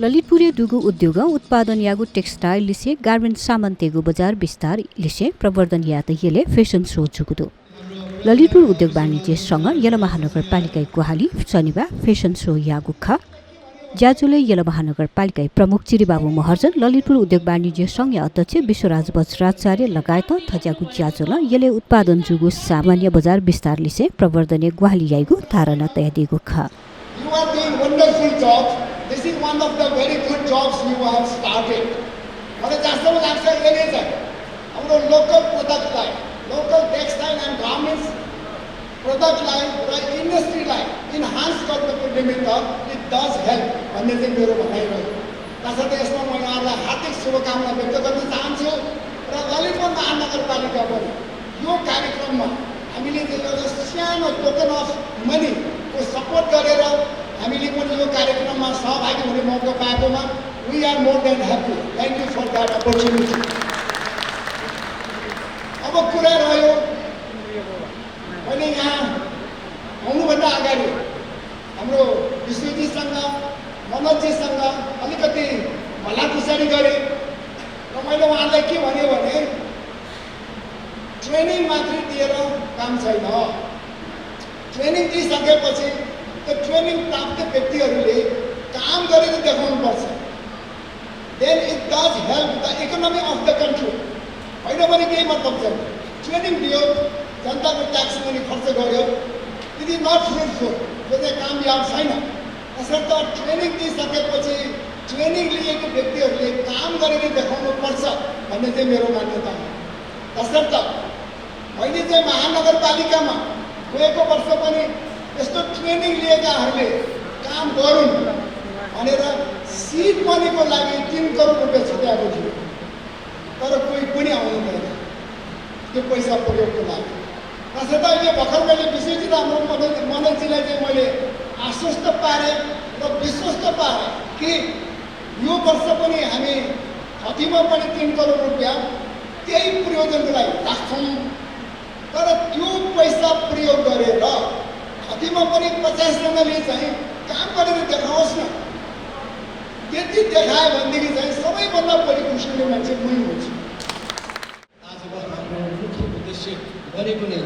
ललितपुरे दुगु उद्योग उत्पादन यागु textile लिसे garment सामान तेगु बजार विस्तार लिसे प्रवर्धन यात येले फेसन शो जुगुदो ललितपुर उद्योग वाणिज्य संघ यल महानगरपालिका गुहाली शनिबार फेसन शो यागु ख ज्याजुले यल महानगरपालिका प्रमुख चिरीबाबु महर्जन ललितपुर उद्योग वाणिज्य संघ अध्यक्ष विश्वराज वज्राचार्य लगायत थज्यागु ज्याजुल यले उत्पादन जुगु सामान्य बजार विस्तार लिसे प्रवर्धन गुहाली याइगु धारणा तया दिगु ख You are doing wonderful jobs. This is one of the very good jobs you have started. मलाई जहाँसम्म लाग्छ यसले चाहिँ हाम्रो लोकल प्रोडक्टलाई लोकल टेक्सटाइल एन्ड गार्मेन्ट्स प्रोडक्टलाई र इन्डस्ट्रीलाई इन्हान्स गर्नको निमित्त इट डज हेल्प भन्ने चाहिँ मेरो भनाइ रह्यो। तसर्थ यसमा म यहाँहरूलाई हार्दिक शुभकामना व्यक्त गर्न चाहन्छु र ललितपुर महानगरपालिका पनि यो कार्यक्रममा हामीले एउटा सानो टोकन अफ मनीको सपोर्ट गरेर हामीले पनि यो कार्यक्रममा सहभागी हुने मौका पाएकोमा we are more than happy. Thank you for that opportunity. अब कुरा रह्यो मैले यहाँ आउनुभन्दा अगाडि हाम्रो विश्वजीसँग मनोजीसँग अलिकति भलाखुसारी गरेँ र मैले उहाँलाई के भने ट्रेनिङ मात्रै दिएर काम छैन। ट्रेनिङ दिइसकेपछि त्यो ट्रेनिङ प्राप्त व्यक्तिहरूले काम गरेर देखाउनुपर्छ। Then it does help the economy of the country. होइन भने केही मतलब छैन। ट्रेनिङ दियो, जनताको ट्याक्स मनी खर्च गर्यो, इट इज नट फ्रुटफुल। यो चाहिँ कामयाब छैन। त्यसर्थ ट्रेनिङ दिइसकेपछि ट्रेनिङ लिएको व्यक्तिहरूले काम गरेर देखाउनुपर्छ भन्ने चाहिँ मेरो मान्यता हो। त्यसर्थ मैले चाहिँ महानगरपालिकामा गएको वर्ष पनि यस्तो ट्रेनिङ लिएकाहरूले काम गरून् भनेर सिड मनीको लागि 3 करोड रुपियाँ छुट्याएको थियो, तर कोही पनि आउनु भएन त्यो पैसा प्रयोगको लागि। त्यसर्थ अहिले भर्खर मैले विशेषित हाम्रो मनोजीलाई चाहिँ मैले आश्वस्त पारेँ र विश्वस्त पारेँ कि यो वर्ष पनि हामी खतीमा पनि 3 करोड रुपियाँ त्यही प्रयोजनको लागि राख्छौँ, तर त्यो पैसा प्रयोग गरेर खतीमा पनि 50 जनाले चाहिँ काम गरेर देखाओस् न। त्यति देखायो भनेदेखि चाहिँ सबैभन्दा बढी खुसी हुने मान्छे मै हुन्छु। आजको हाम्रो मुख्य उद्देश्य गरेको नै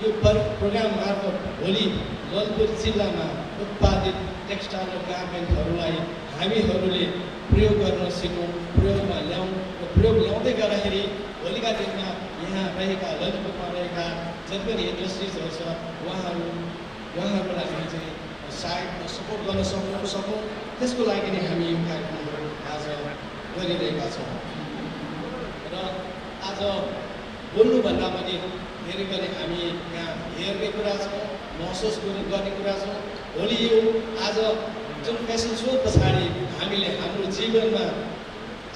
यो प्रोग्राम मार्फत भोलि ललितपुर जिल्लामा उत्पादित टेक्सटाइल र गार्मेन्टहरूलाई हामीहरूले प्रयोग गर्न सिकौँ, प्रयोगमा ल्याउँ र प्रयोग ल्याउँदै गर्दाखेरि भोलिका दिनमा यहाँ रहेका ललितपुरमा रहेका जति पनि इन्डस्ट्रिजहरू छ उहाँहरूलाई हामी चाहिँ साइडमा सपोर्ट गर्न सकौँ। त्यसको लागि नै हामी यो कार्यक्रमहरू आज गरिरहेका छौँ र आज बोल्नुभन्दा पनि धेरै गरी हामी यहाँ हेर्ने कुरा छौँ, महसुस गर्ने कुरा छौँ। भोलि यो आज जुन फेसन सो पछाडि हामीले हाम्रो जीवनमा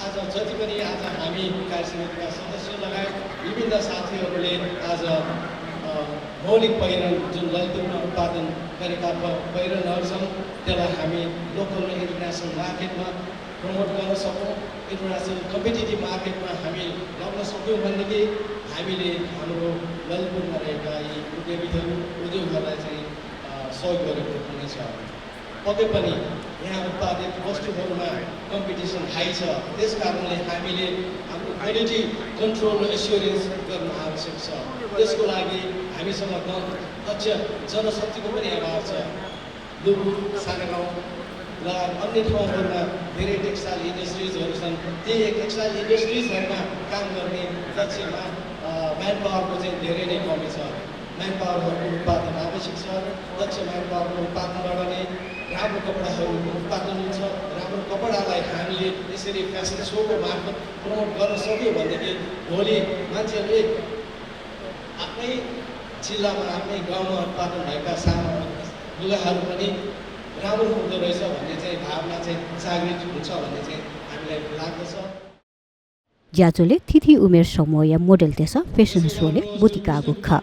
आज जति पनि आज हामी कार्य समितिका सदस्य लगायत विभिन्न साथीहरूले आज मौलिक पहिरन जुन ललितपुरमा उत्पादन गरेका पहिरनहरू छन् त्यसलाई हामी लोकल र इन्टरनेसनल मार्केटमा प्रमोट गर्न सकौँ। इन्टरनेसनल कम्पिटिटिभ मार्केटमा हामी लग्न सक्यौँ भनेदेखि हामीले हाम्रो ललितपुरमा रहेका यी उद्योगहरूलाई चाहिँ सहयोग गरेको हुनेछ। पक्कै पनि यहाँ उत्पादित वस्तुहरूमा कम्पिटिसन हाई छ, त्यस कारणले हामीले हाम्रो क्वालिटी कन्ट्रोल र एस्योरेन्स गर्न आवश्यक छ। त्यसको लागि हामीसँग दक्ष जनशक्तिको पनि अभाव छ। लुबु सागागाउँ लगायत अन्य ठाउँहरूमा धेरै टेक्सटाइल इन्डस्ट्रिजहरू छन्। ती टेक्सटाइल इन्डस्ट्रिजहरूमा काम गर्ने दक्षमा म्यान पावरको चाहिँ धेरै नै कमी छ। म्यान पावरहरूको उत्पादन आवश्यक छ। दक्ष म्यान पावरको उत्पादनबाट नै राम्रो कपडाहरूको उत्पादन हुन्छ। राम्रो कपडालाई हामीले यसरी फेसन सोको मार्फत प्रमोट गर्न सक्यो भनेदेखि भोलि मान्छेहरूले आफ्नै जिल्लामा आफ्नै गाउँमा उत्पादन भएका सानो लुगाहरू पनि राम्रो हुँदो रहेछ भन्ने चाहिँ भावना चाहिँ जागृत हुन्छ भन्ने चाहिँ हामीलाई लाग्दछ। ज्याजोले तिथि उमेर समूह या मोडेल त्यसो फेसन सोले बुतिकागु ख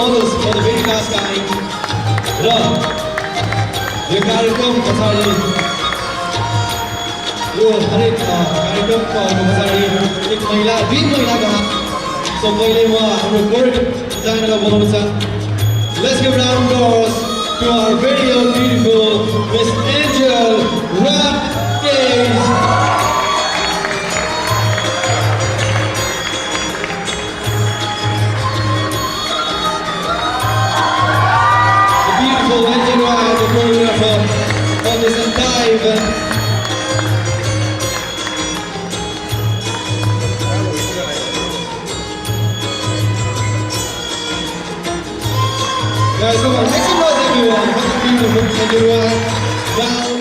bonus for the very last time. र यो कार्यक्रम पछाडि यो हरेक कार्यक्रमको पछाडि एक महिला दुई महिलाका सो पहिले म हाम्रो कोर्ट जानेर बोलाउँछ. Let's give a round of applause to our very own beautiful Miss Angel Rapkes. The beautiful Angel Rapkes, the choreographer of this entire event. Guys, come on, make some noise everyone. What a beautiful Angel Rapkes. Now,